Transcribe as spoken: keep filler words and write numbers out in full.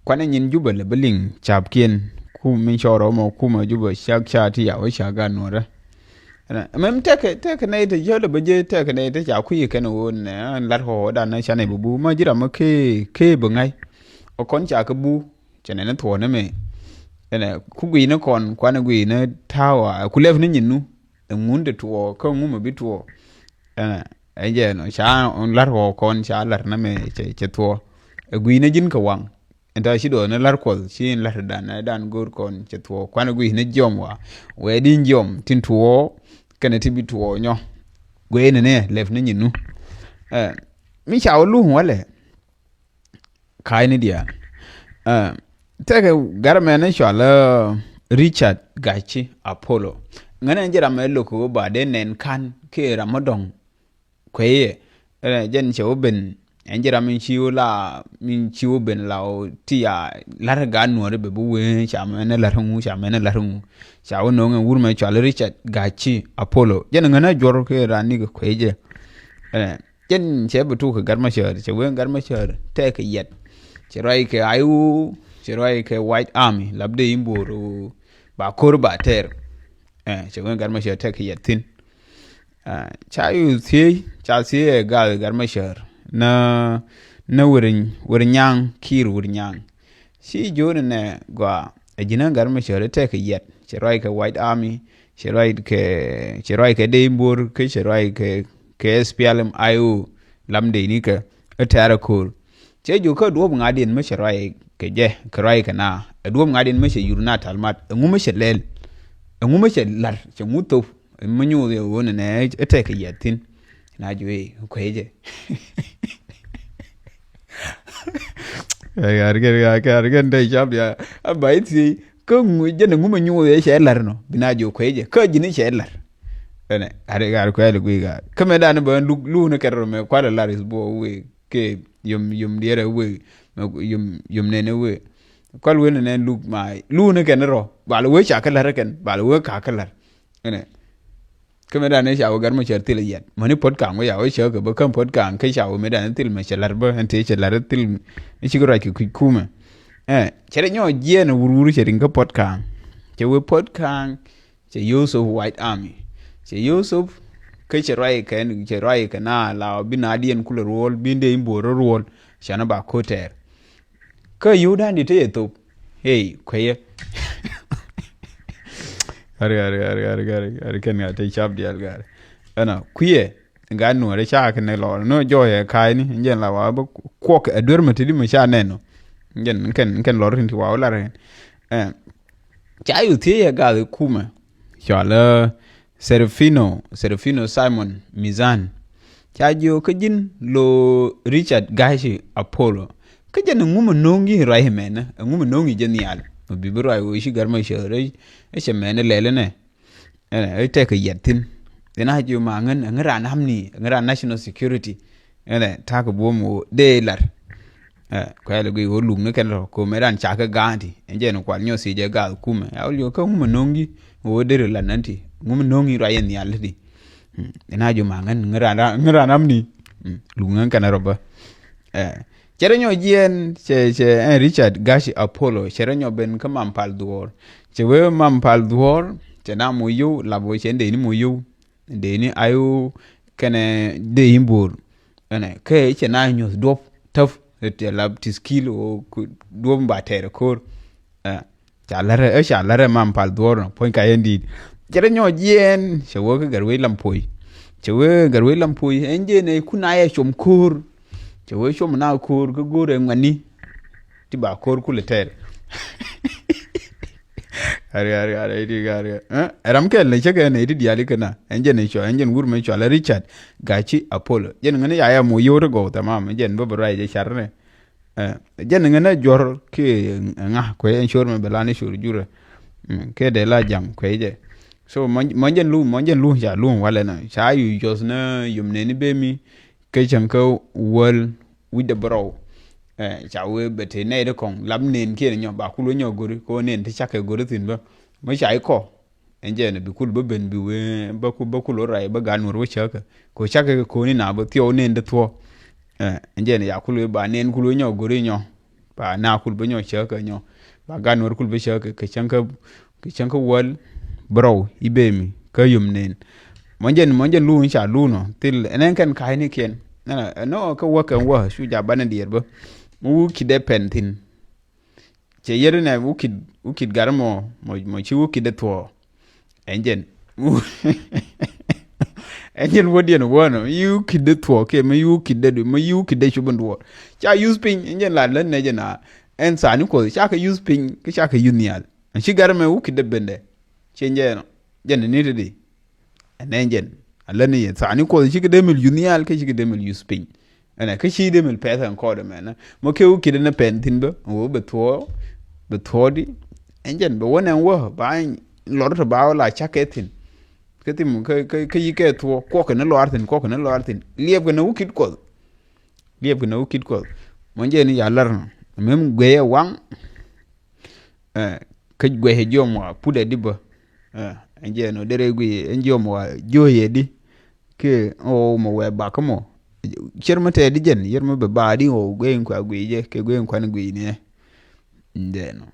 Kuanɛ nyin Jubɛ lɛ bi liŋ ca̱pkiɛn kum min cɔɔr ɔmɔ kumɛ Jubɛ cak ca ti yaw ca gaat nuɔrɛ. Ɛnɛ mɛm tɛkɛ tɛkɛ nɛy ti yölɛ bä jɛ tɛkɛ nɛy ti ca kui̱ kɛn ɣöö nɛ lat kɔkɔ dan ca nɛy bä bu ma ji̱ ram ma kee kee bä ŋa̱c. Ɔ kɔn ca kɛ bu cɛ nɛn thuɔɔnɛ mɛ. Ɛnɛ ku gui̱nɛ kɔn kuanɛ gui̱nɛ ta̱a̱ wa ku lɛp ni nyin nu. Ɛ ŋun ti tuɔɔ kä ŋumɛ bi tuɔɔ. Ɛnɛ ɛ jɛ nɔ ca lar kɔkɔ kɔn ca lar nɛ mɛ cɛ cɛ thuɔɔ. Ɛ gui̱nɛ ji̱n kɛ waŋ. Ɛn tɔ̱ ci duɔth ni lar kuɔth ci in lar dan ɛ dan go̱o̱r kɔn cɛ thuɔɔ kuanɛ gui̱nɛ jiɔm wa. Wɛ di jiɔm tin tuɔɔ kɛnɛ ti bi tuɔɔ nyɔ. Gui̱nɛ ni lɛp ni nyin nu. Ɛ mi ca wä luŋ walɛ. Ka̱a̱cni diaal. Ɛ tɛkɛ garmɛn ni cɔal ɛ Richard Gachi Apollo. Ŋänɛ ji̱ ram ɛ lo̱k ɣöö ba dee nɛn ka̱n kiɛ ram mi dɔ̱ŋ kueyɛ. Ɛ jɛn cɛ wä ben ɛn ji̱ ram min ci wä la min ci wä ben la wä ti ya la̱r gaat nuɔ̱ɔ̱ri bɛ bi wee ca mɛn la̱r ŋu ca mɛn la̱r ŋu. Ca wä no̱o̱ŋ ɛn wur mɛ cɔal Richard Gachi Apollo jɛn ŋänɛ juɔr kiɛ ran ni kɛ kueyɛ. Ɛ Jɛn cɛ bi tuk kɛ gat ma cäär cɛ wen gat ma cäär tɛk kɛ yɛt. Cɛ ruac kɛ I O, cɛ ruac kɛ White Army lap dee in bo̱o̱r ba ko̱r ba tɛr. Ɛ cɛ wen gat ma cäär tɛk kɛ yɛt thin. Ɛ ca yu thiec ca thiec ɛ gal gat ma cäär na na wer wer nyaŋ kiir wer nyaŋ. Ci jo̱o̱n nɛ gɔaa ɛ ji̱n ɛ gat ma cäär tɛk kɛ yɛt cɛ ruac kɛ White Army cɛ ruac kɛ cɛ ruac kɛ dee in bo̱o̱r kä cɛ ruac kɛ kɛ S P L M I O lam dee ni kɛ ɛ tɛɛr ɛ ko̱o̱r. Cɛ jiök kä duɔ̱ɔ̱p ŋa̱diɛn mi cɛ ruac kɛ jɛ kɛ ruac kɛ na ɛ duɔ̱ɔ̱p ŋa̱diɛn mi cɛ yur na talmat ɛŋu mi cɛ lɛl ɛŋu mi cɛ lar cɛ ŋu thop mi nyuuth yɛ ɣöö nɛ nɛ ɛ tɛk kɛ yɛt thi̱n. Na jiök ɛ kuecɛ. Ɣar kɛn ɣar kɛn ɣar kɛn dee cap ya a ba i̱ thiec. Kä ŋu jɛn ŋu mɛ nyuuth yɛ cɛ lar nɔ bi na jiök kuecɛ kä ji̱n cɛ lar. Ɛnɛ ɣar ɣar kuɛl gui̱ ɣar kä mɛ dan bä luk luk ni kɛn rɔ mɛ kual lar is bɔ wee kɛ yom yom diɛrɛ wee mɛ yom yom nɛn wee. Kual wee nɛ nɛn luk ma luk ni kɛn rɔ bal wee ca kä lar kɛn bal wee ka kä lar. Ɛnɛ Kä mëë dan i̱ ca wä gat mɛ cär thil yɛt mäni puɔ̱t ka̱a̱ŋ wä ya wä cäk kɛ bä käm puɔ̱t ka̱a̱ŋ kä ca wä mëë dan i̱ thil mɛ cɛ la̱r bä ɛn tëë cɛ la̱r i̱ thil i̱ cik ruac kɛ kui̱ kumɛ. Ɛ cɛ rɛ nyɔɔ jiɛɛn ɛ wur wur cɛ riŋ kä puɔ̱t ka̱a̱ŋ. Cɛ wee puɔ̱t ka̱a̱ŋ cɛ Yosop White Army. Cɛ Yosop kä cɛ ruac kɛ cɛ ruac kɛ na la wä bi na diɛn kulɛ ruɔl bi dee in bo̱o̱r ruɔl. Ca na ba ko̱tɛɛr. Kä yio̱w da̱a̱n di te yɛ thop. Hey kueyä. Ɣar ɣar ɣar ɣar ɣar ɣar kɛn ɣar te cap diaal ɣar. Ɛnɔ kuiɛ. Gat nuɔ̱ɔ̱rɛ ca kɛ nɛ lɔɔr nɔ jɔɔyɛ ka̱a̱cni jɛn la wa bä kuɔk ɛ duer mɛ te di mɛ ca nɛn nɔ. Jɛn kɛn kɛn lɔr tin ti wa wä lar kɛn. Ɛ ca yu thiecɛ gath kumɛ. Cɔal ɛ Serafino Serafino Simon Mizan. Ca jiök kä ji̱n lo Richard Gashi Apollo. Kä jɛn ɛŋu mɛ no̱o̱ŋ ji̱ ruac ɛmɛnɛ ɛŋu mɛ no̱o̱ŋ ji̱ jɛ nhial mɛ bi bi ruac wee ci gär mɛ cɛ rɛc. Ɛ cɛ mɛnɛ lɛl ɛnɛ. Ɛnɛ ɛ tɛkɛ yɛt thi̱n. Ɛn a jiök ma ŋän ɛŋä raan amni ɛŋä raan national security. Ɛnɛ ta̱a̱ kɛ buɔ̱m wä dee lar. Ɛ kuɛl guic wä luk ni kɛn rɔ ko mɛ raan ca kɛ ga̱a̱n ti ɛn jɛn kual nyɔ thiec ɛ gath kumɛ a wä liök kä ŋumɛ no̱ŋ ji̱. Wä deri lat nan ti ŋumɛ no̱ŋ ji̱ ruac ɛn nhial ti. Ɛn a jiök ma ŋän ŋä raan ŋä raan amni. Luk ŋän kɛn rɔ bä. Ɛ cɛ rɛ nyɔ jiɛɛn cɛ cɛ ɛn Richard Gashi Apollo cɛ rɛ nyɔ ben kä mam pal dhuɔ̱ɔ̱r. Cɛ wee mam pal dhuɔ̱ɔ̱r cɛ na moc yio̱w lap wee cɛ ndeyni moc yio̱w. Dee ni ayo kɛnɛ dee in bo̱o̱r. Ɛnɛ kɛ cɛ na nyuth duɔ̱p täp. Tɛ lap ti skill o duɔ̱p ba tɛɛr ko̱r. Ɛ ca lärɛ ɛ ca lärɛ mam pal dhuɔ̱ɔ̱r nɔ puɔ̱ny ka yɛn di̱i̱t. Cɛ rɛ nyɔɔ jiɛɛn cɛ wee kä gɛr wec lam puɔ̱c. Cɛ wee gɛr wec lam puɔ̱c ɛn jɛn ɛ kun na yɛ com ko̱r. Cɛ wee com na ko̱r kä go̱o̱r ɛ ŋuɛ̈tni. Ti ba ko̱r kulɛ tɛɛr. Ɣar ɣar ɣar ɣar ɣar ɣar. Ɛ ram kɛl ni cä kɛ ni ti diali kɛ na ɛn jɛn ni cua ɛn jɛn wur mi cua la Richard Gachi Apollo jɛn ŋäni ya ya mo yio̱w ti gɔw tamam ɛn jɛn bä bä ruac jɛ car ni. Ɛ jɛn ŋäni juɔr ki ŋa kuɛ ɛn cor mi bɛ la ni cor jurɛ. Kɛ dee la jam kuɛ jɛ. So mɔ jɛn lu mɔ jɛn lu ca lu walɛ na ca yu jɔth ni yom neni bemi. Kä cäŋ kä wäl wi̱cdɛ bärɔw. Ɛ ca wee bɛ te nɛy ti kɔŋ lap nen kiɛn nyɔ ba kul wä nyɔ go̱ri kɛ wä nen ti cakɛ go̱ri thi̱n bä. Mi ca ikɔ ɛn jɛn bi kul bä ben bi wee bä kul bä kul wä ray bä gat nuɔr wä cäkä. Kɛ wä cakɛ kɛ ko̱ni na bä thiɔw nen ti thuɔ. Ɛ ɛn jɛn ya kul wee ba nen kul wä nyɔ go̱ri nyɔ. Ba na kul bä nyɔ cäkä nyɔ. Ba gan wär kul bä cäkä kɛ cäŋ kä kɛ cäŋ kä wäl bärɔw i̱ bemi kä yom nen. Mɔ jɛn mɔ jɛn luun ca luun ɔ thil ɛn ɛn kɛn ka̱a̱cnikiɛn. Ɛnɔ kä wä kɛn wä cu ja banɛ diɛɛr bä. Mɔ wä kidɛ pɛn thi̱n. Cɛ yɛr nɛ wä kid wä kid gat mɔ mɔ mɔ ci wä kidɛ thuɔɔ. Ɛn jɛn ɛn jɛn wä diɛn wä nɔ mi yi wä kidɛ thuɔɔ kiɛ mi yi wä kidɛ du mi yi wä kidɛ cupin duɔɔr. Ca yuth piny ɛn jɛn la län nɛ jɛn a ɛn thani kuɔth ca kɛ yuth piny kä ca kɛ yuth nhial. Ɛn ci gat mɛ wä kidɛ bendɛ. Ci ɛn jɛn ɔ jɛn ni ti di. Ɛnɛ jɛn a lät ni yɛ thani kuɔth cikɛ dee mil yuth nhial kä cikɛ dee mil yuth piny. Ɛnɛ kä ci dee mil pɛth ɛn kɔɔdɛ mɛnɛ mɔ kɛ wä kidɛ ni pɛn thi̱n bä wä bɛ thuɔɔ bɛ thuɔɔdi. Ɛn jɛn bɛ wä nɛn wä ba lɔr tɔ ba wä la cakɛ thi̱n. Kä thim kä kä kä yi kɛ thuɔɔ kuɔkɛ ni lɔar thi̱n kuɔkɛ ni lɔar thi̱n liɛpkɛ ni wä kit kuɔth. Liɛpkɛ ni wä kit kuɔth. Mɔ jɛn ya lär nɔ mɛm gueyɛ waŋ. Ɛ kä guɛcɛ jiɔm wa put ɛ di bä. Ɛ ɛn jɛ nɔ derɛ guic ɛn jiɔm wa jiöc ɛ di. Kɛ ɣöö mɔ wɛ bakä mɔ. Cir mi tɛɛt di jɛn yir mi bɛ baadi ɣöö guic in kua guic jɛ kɛ guic in kuan guic ni ɛ. Jɛ nɔ